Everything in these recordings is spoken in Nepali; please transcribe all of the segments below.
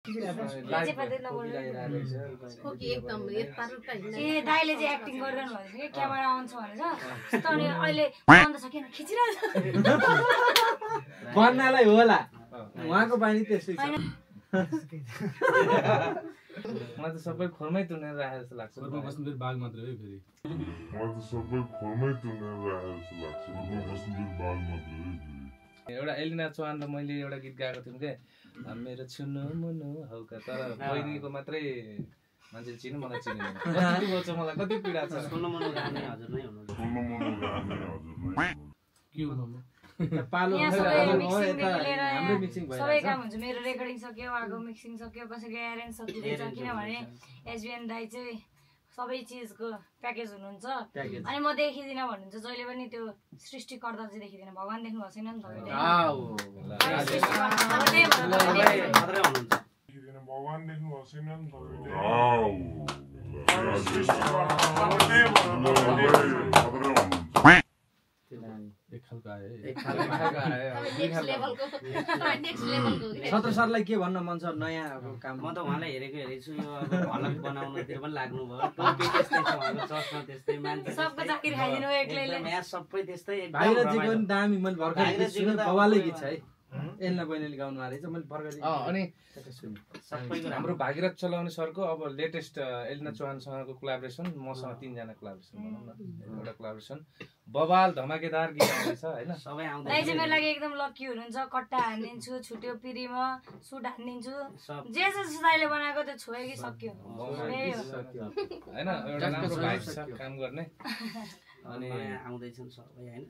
दाइले चाहिँ एक्टिङ गर्दैन भनेछ कि क्यामेरा आउँछ भनेर अनि अहिले बन्द छ किन खिचिरहेछ बन्नलाई होला उहाँको बानी त्यस्तै छ मलाई त सबै खोरमै तुनेर राखेको जस्तो लाग्छ बस्नुदेव बाघ मात्रै हो फेरि मलाई त सबै खोरमै तुनेर राखेको जस्तो लाग्छ बस्नुदेव बाघ मात्रै हो फेरि एउटा एलिना चौहान र मैले एउटा गीत गाएको थियौँ के मेरो छुनु मुनु हौका तर बहिनीको मात्रै मान्छेले चिन्नु मलाई चिन्दैन कति बोल्छ मलाई कति पीडा छ सुन्नु मनो गाने हजुर नै हुनु के हो मामा पालो हाम्रो मिक्सिङ भयो सबै काम हुन्छ मेरो रेकर्डिङ सक्यो उहाँको मिक्सिङ सक्यो कसैको एरेन्ज सकिन्छ किनभने एसबिएन दाइ चाहिँ सबै चिजको प्याकेज हुनुहुन्छ अनि म देखिदिनँ भन्नुहुन्छ जहिले पनि त्यो सृष्टिकर्ता चाहिँ देखिदिनँ भगवान देख्नु भएको छैन नि तपाईँले भगवान देख्नु भएको छैन नि तपाईँले एक खालको आयो सत्र सरलाई के भन्न मन छ नयाँ काम म त उहाँलाई हेरेको हेरेछु यो अब भलक बनाउनतिर पनि लाग्नु भयो टोपी त्यस्तै छ उहाँको चस्मा त्यस्तै मान्छे सबको चाकरी खाइदिनु एक्लैले यहाँ सबै त्यस्तै भाइरजी पनि दामी मैले भर्खर सुने बवालै गीत छ है एल्ना बहिनीले गाउनु आएको रहेछ मैले भर्खर अनि हाम्रो भागीरथ चलाउने सरको अब लेटेस्ट एलिना चौहानसँगको कोलाबोरेसन मसँग 3 जना कोलाबोरेसन भनौँ न एउटा कोलाबोरेसन बवाल धमाकेदार गीत आउँदैछ हैन सबै आउँदै दाइ चाहिँ मेरो लागि एकदम लकी हुनुहुन्छ कट्टा हान्दिन्छु छुट्यो पिरीमा सुट हान्दिन्छु जे जे दाइले बनाएको त्यो छोयो कि सक्यो हैन एउटा राम्रो भाइ छ काम गर्ने अनि आउँदैछन् सबै हैन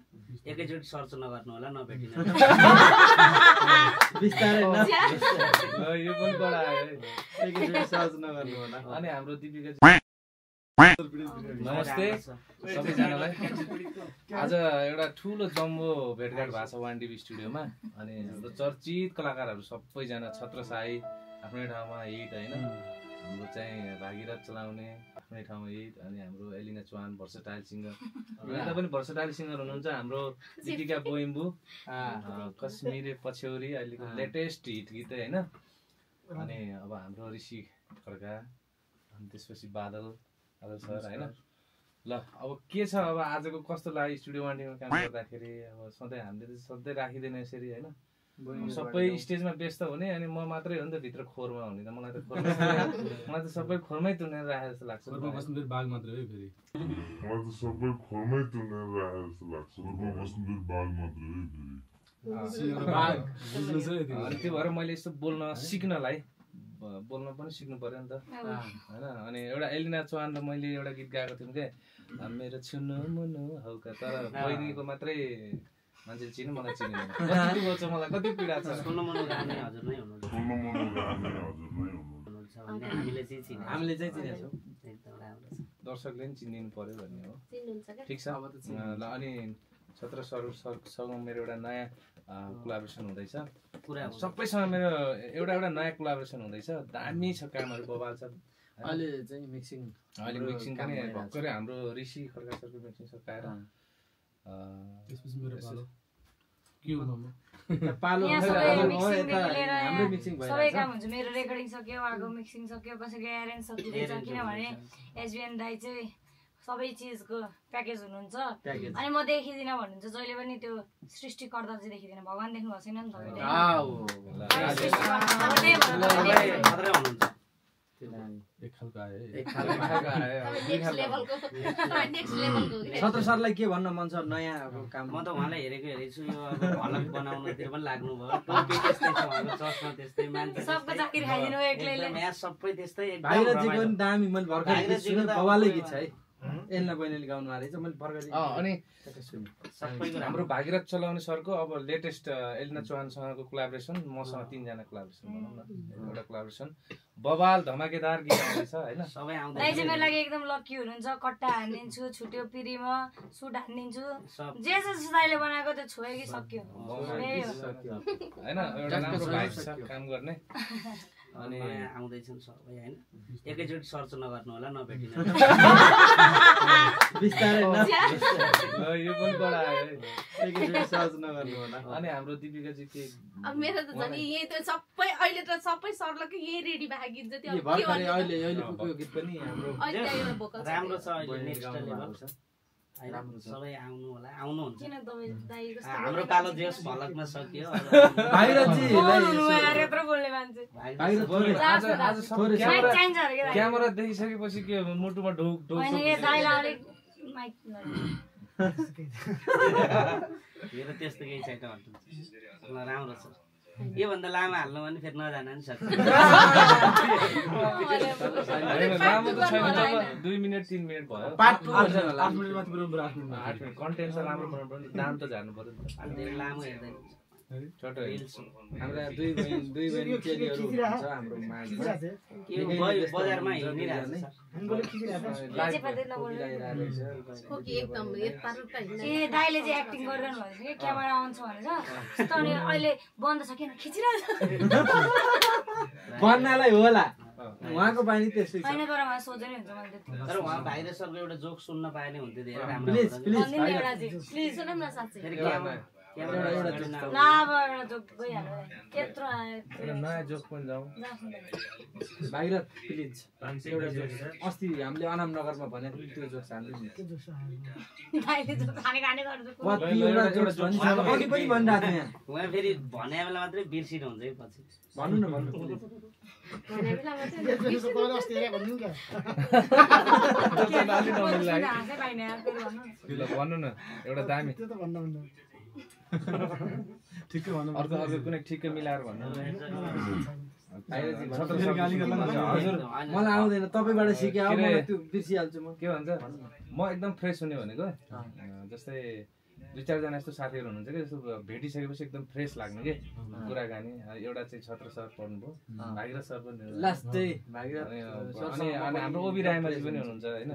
एकैचोटि सर्च नगर्नु होला नभेटिनु बिस्तारै यो पनि बडा आयो एकैचोटि सर्च नगर्नु होला अनि हाम्रो दिपिका नमस्ते सबैजनालाई आज एउटा ठुलो जम्बो भेटघाट भएको छ वान टिभी स्टुडियोमा अनि हाम्रो चर्चित कलाकारहरू सबैजना छत्र साई आफ्नै ठाउँमा हिट होइन हाम्रो चाहिँ भागीरथ चलाउने आफ्नै ठाउँमा हिट अनि हाम्रो एलिना चौहान भर्सटाइल सिङ्गर यता पनि भर्सटाइल सिङ्गर हुनुहुन्छ हाम्रो दिपिका बोइम्बु कश्मीरे पछ्यौरी अहिलेको लेटेस्ट हिट गीत होइन अनि अब हाम्रो ऋषि खड्का अनि त्यसपछि बादल सर होइन ल अब के छ अब आजको कस्तो लाग्यो स्टुडियो वान टिभीमा काम गर्दाखेरि अब सधैँ हामीले त सधैँ राखिँदैन यसरी होइन सबै स्टेजमा व्यस्त हुने अनि म मात्रै हो नि त भित्र खोरमा हुने त मलाई त सबै खोरमै तुनेर राखेको जस्तो लाग्छ बस्नुदेव बाघ मात्रै हो फेरि मलाई त सबै खोरमै तुनेर राखेको जस्तो लाग्छ बस्नुदेव बाघ मात्रै हो फेरि अनि त्यो भएर मैले यस्तो बोल्न सिक्नलाई बोल्न पनि सिक्नु पर्यो नि त होइन अनि एउटा एलिना चौहान र मैले एउटा गीत गाएको थियौँ के मेरो छुनु मुनु हौका तर बहिनीको मात्रै मान्छेले चिन्नु मलाई चिन्दैन कति बोल्छ मलाई कति पीडा छ सुन्नु मनो गाने हजुर नै हुनु हामीले चाहिँ चिने हामीले चाहिँ चिनेछौँ एकदम राम्रो छ दर्शकले पनि चिनिदिनु पर्यो भन्ने हो ठिक छ ल अनि छत्र सरसँग मेरो एउटा नयाँ कोलाबोरेसन हुँदैछ सबैसँग मेरो एउटा नयाँ कोलाबोरेसन हुँदैछ दामी छ कामहरू बवाल छ अहिले चाहिँ मिक्सिङ पनि भर्खरै हाम्रो ऋषि खड्का सरको मिक्सिङ सकाएर त्यसपछि मेरो के हो मामा पालो हाम्रो मिक्सिङ भयो सबै काम हुन्छ मेरो रेकर्डिङ सक्यो उहाँको मिक्सिङ सक्यो कसैको एरेन्ज सकिन्छ किनभने एसबिएन दाइ चाहिँ सबै चिजको प्याकेज हुनुहुन्छ अनि म देखिदिनँ भन्नुहुन्छ जहिले पनि त्यो सृष्टिकर्ता चाहिँ देखिदिनँ भगवान देख्नु भएको छैन नि तपाईँले एक खालको आयो सत्र सरलाई के भन्न मन छ नयाँ काम म त उहाँलाई हेरेको हेरेछु यो अब भलक बनाउनतिर पनि लाग्नु भयो टोपी त्यस्तै छ उहाँको चस्मा त्यस्तै मान्छे सबको चाकरी खाइदिनु एक्लैले यहाँ सबै त्यस्तै भाइरजी पनि दामी मैले भर्खर सुने बवालै गीत छ है एल्ना बहिनीले गाउनु आएको रहेछ मैले भर्खर अनि हाम्रो भागीरथ चलाउने सरको अब लेटेस्ट एलिना चौहानसँगको कोलाबोरेसन मसँग 3 जना कोलाबोरेसन भनौँ न एउटा कोलाबोरेसन बवाल धमाकेदार गीत आउँदैछ होइन सबै आउँदै दाइ चाहिँ मेरो लागि एकदम लकी हुनुहुन्छ कट्टा हान्दिन्छु छुट्यो पिरीमा सुट हान्दिन्छु जे जे दाइले बनाएको त्यो छोयो कि सक्यो होइन एउटा राम्रो भाइ छ काम गर्ने अनि आउँदैछन् सबै हैन एकैचोटि सर्च नगर्नु होला नभेटिन बिस्तारै यो पनि कडा आयो एकैचोटि सर्च नगर्नु होला। अनि हाम्रो दिपिकाजी के अब मेरो त झन् यही त सबै अहिले त सबै सरलकै यही रेडी भएको गीत जति अब के भर्खरै अहिले कुकुको गीत पनि हाम्रो अहिले एउटा भोकल राम्रो छ अहिले नेक्स्ट लेभल छ सबै आउनु होला आउनुहुन्छ किन तपाईँ दाइ कस्तो हाम्रो पालो जेस भलकमा सकियो भाइरजीलाई यत्रो बोल्ने मान्छे आज थोरै माइक चाहिन्छ अरे के दाइ? क्यामेरा देखिसकेपछि के मुटुमा ढोक होइन के दाइलाई अलिक माइक यो त त्यस्तो केही छैन भन्नुहुन्छ ल राम्रो छ योभन्दा लामो हाल्नु भने फेरि नजान नि सक्छ लामो त छैन जब 2 मिनेट 3 मिनेट भयो पार्ट 2 8 मिनेट मात्र पुऱ्याउनु 8 मिनेट 8 मिनेट कन्टेन्ट चाहिँ राम्रो बनाउनु पर्यो दाम त झार्नु पर्यो नि त धेरै लामो हेर्दैन छोटो हाम्रा दुई बहिनी चेलीहरू हुन्छ हाम्रो माझमा यो बजारमा हिँडिरहेको छ खोकी एकदम यतारुटा हिँड्ने ए दाइले चाहिँ एक्टिङ गर्दैन भनेको के क्यामेरा आउँछ भनेर त्यस्तो अनि अहिले बन्द छ किन खिचिरहेछ भन्नलाई होला उहाँको बानी त्यस्तै छ। होइन तर उहाँ सोझै नै हुन्छ मैले त्यति तर उहाँ भाइरस सरको एउटा जोक सुन्न पाए नि हुन्थ्यो धेरै राम्रो प्लिज हुन्थ्यो। प्लिज भन्दिनँ एउटा चाहिँ प्लिज सुनौँ न साँच्चै फेरि एउटा ल अब एउटा जोक गइहाल्यो यत्रो आयो एउटा नयाँ जोक पनि जाउँ भाइरत प्लिज एउटा जोक अस्ति हामीले अनामनगरमा भनेको थियो त्यो जोक हाल्नु नि दाइले जोक खाने गर्छु कतिवटा जोक अघि पनि भनिरहेको थिएँ यहाँ उहाँ फेरि भने बेला मात्रै बिर्सिनु हुन्छ है पछि भन्नु न भन्नु भने बेलामा चाहिँ हाँसै पाइने यार फेरि भन्नु ल भन्नु न एउटा दामी ठिकै भन्नु अर्को कुनै ठिकै मिलाएर भन्नु हजुर मलाई आउँदैन तपाईँबाट सिके अब मलाई त्यो बिर्सिहाल्छु म के भन्छ म एकदम फ्रेस हुने भनेको जस्तै 2-4 जना यस्तो साथीहरू हुनुहुन्छ कि जस्तो भेटिसकेपछि एकदम फ्रेस लाग्ने के कुराकानी एउटा चाहिँ छत्र सर पढ्नुभयो भागिरथ सर पनि लास्टै अनि हाम्रो ओबी रायमाझी पनि हुनुहुन्छ होइन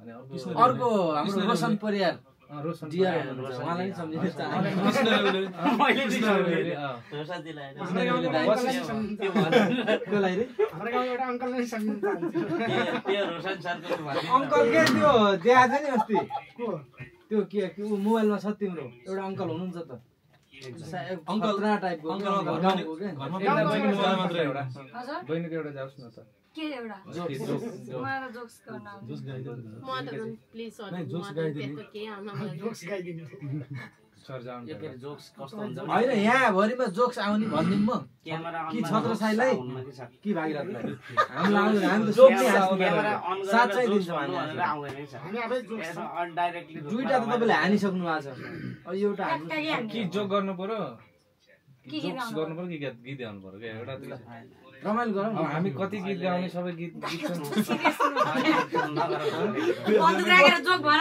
अनि अर्को हाम्रो रोशन परियार रोशन डिआर हुनुहुन्छ उहाँलाई नि सम्झिनु चाहन्छु कसलाई रे अङ्कल के त्यो देखाएको थियो नि अस्ति त्यो के मोबाइलमा छ तिम्रो एउटा अङ्कल हुनुहुन्छ त खतरा टाइपको गाउँको के मात्र एउटा हजुर बहिनीको एउटा जाओस् न त के एउटा मलाई त जोक्स गर्न आउँछ म त प्लिज सर जोक्स गाइदिनु त्यस्तो के आउन मलाई सर जाउँ यो फेरि जोक्स कस्तो हुन्छ होइन यहाँ भरिमा जोक्स आउने भनिदिउँ म क्यामेरा कि छत्र साईलाई कि भागिरथलाई हामीलाई आउँदैन हामी त जोक्स क्यामेरा अन साँच्चै गरेर दिन्छौँ जोक्स हामी भनेर आउँदैन है सर अनडाइरेक्टली दुईटा त तपाईँले हानिसक्नु भएको छ अब एउटा कि जोक गर्नु पर्यो के जोक्स गर्नु पर्यो कि गीत गाउनु पर्यो क्या एउटा रमाइलो गरौँ अब हामी कति गीत गाउने सबै गीत बन्दुक राखेर जोक भन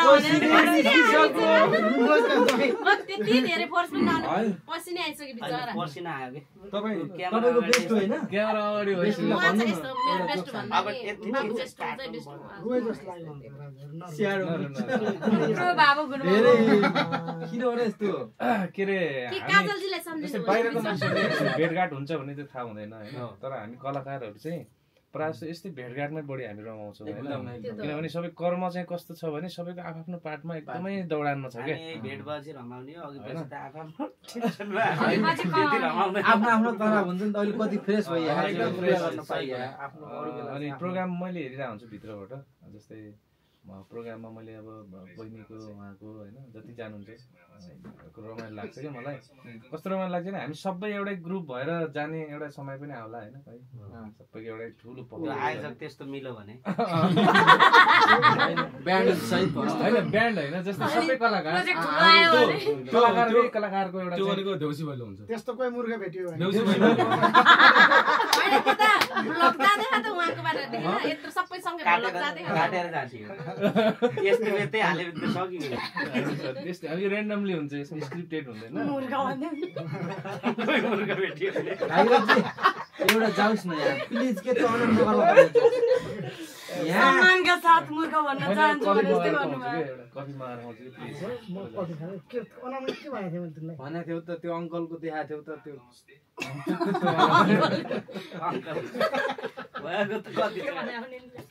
त्यति धेरै फोर्स पनि नआउनु पसिनै आइसक्यो बिचरा पर्सिना आयो कि तपाईँको बेस्ट होइन क्यामेरा अगाडि म चाहिँ यस्तो मेरो बेस्ट भन्दा नि बेस्ट हुन्छ बेस्ट बाबु गुनु धेरै किन हो र यस्तो के अरे कि काजलजीलाई सम्झिनु बाहिरको मान्छेले भेटघाट हुन्छ भन्ने चाहिँ थाहा हुँदैन होइन तर हामी कलाकारहरू चाहिँ प्रायः जस्तो यस्तै भेटघाटमै बढी हामी रमाउँछौँ होइन किनभने सबै कर्म चाहिँ कस्तो छ भने सबैको आफ्नो पार्टमा एकदमै दौडानमा छ क्या भेट भएपछि रमाउने हो अघि पछि त आफ्नो आफ्नो तराब हुन्छ नि त अहिले कति फ्रेस भइहाल्छ गर्न पाइहाल्यो आफ्नो अनि प्रोग्राम मैले हेरिरहेको हुन्छु भित्रबाट जस्तै प्रोग्राममा मैले अब बहिनीको उहाँको होइन जति जानुहुन्छ रमाइलो लाग्छ क्या मलाई कस्तो रमाइलो लाग्छ भने हामी सबै एउटै ग्रुप भएर जाने एउटा समय पनि आउला होइन है सबैको एउटै ठुलो आयोजक त्यस्तो मिल्यो भने ब्यान्ड सहित होइन ब्यान्ड होइन जस्तै सबै कलाकार कलाकारको एउटा त्यो भनेको देउसी भैलो हुन्छ त्यस्तो कोही मूर्ख भेटियो भने देउसी भैलो होइन म त ब्लग जाँदै त उहाँकोबाट देखेन यत्रो सबै सँगै ब्लग जाँदै काटेर जान्थ्यो यस्तो बेतै हाल्यो भने त सकियो त्यस्तै अब यो रेन्डमली हुन्छ यसमा स्क्रिप्टेड हुँदैन एउटा जाओस् न यार प्लिज के त्यो अनन्द गर्नु सम्मानका साथ मूर्ख भन्न चाहन्छु भने जस्तै भन्नुभयो। कफी मगाएर आउँछु कि प्लिज। भनेको थियौ त त्यो अङ्कलको देखाएको थियौ त त्यो भएको त कति छ।